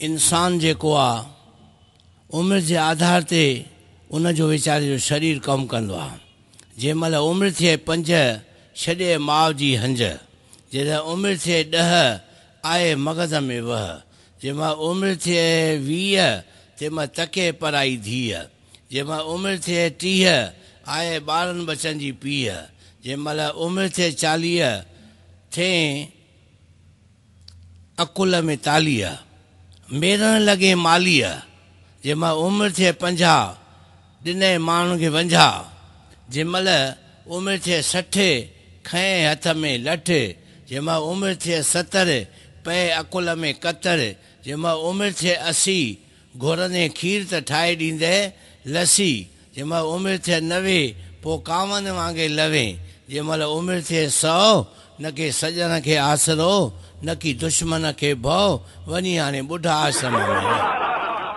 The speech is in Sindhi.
انسان جيڪو آ عمر جي آڌار تي ان جو ويچاري جو شرير ڪم ڪندو آ. جنهن مهل عمر ٿئي پنج، ڇڏي ماء جي هنج. جڏهن عمر ٿئي 10، آئي مغز ۾ وهه. جنهن مهل عمر ٿئي 20، تنهن مهل تڪي پرائي ڌيء. جنهن مهل عمر ٿئي 30، آئي ٻارن ٻچن جي پيهه. جنهن مهل عمر ٿئي 40، ٿئين عقل ۾ تاليء، ميرڻ لڳي ماليء. جنهن مهل عمر ٿئي 50، ڏنئي ماڻهن کي 50. جنهن مهل عمر ٿئي 60، کنئي هٿ ۾ لٺ. جنهن مهل عمر ٿئي 70، پئي عقل ۾ ڪتر. جنهن مهل عمر ٿئي 80، گهرندين کير ته ٺاهي ڏيندئي لسي. جنهن مهل عمر ٿئي 90، پوء ڪانون وانگي لوين. جنهن مهل عمر ٿئي 100، نه ڪي سڄڻ کي آسرو، نه ڪي دشمن کي ڀؤ، وڃي هاڻي ٻڍا آشرم ۾ رهه.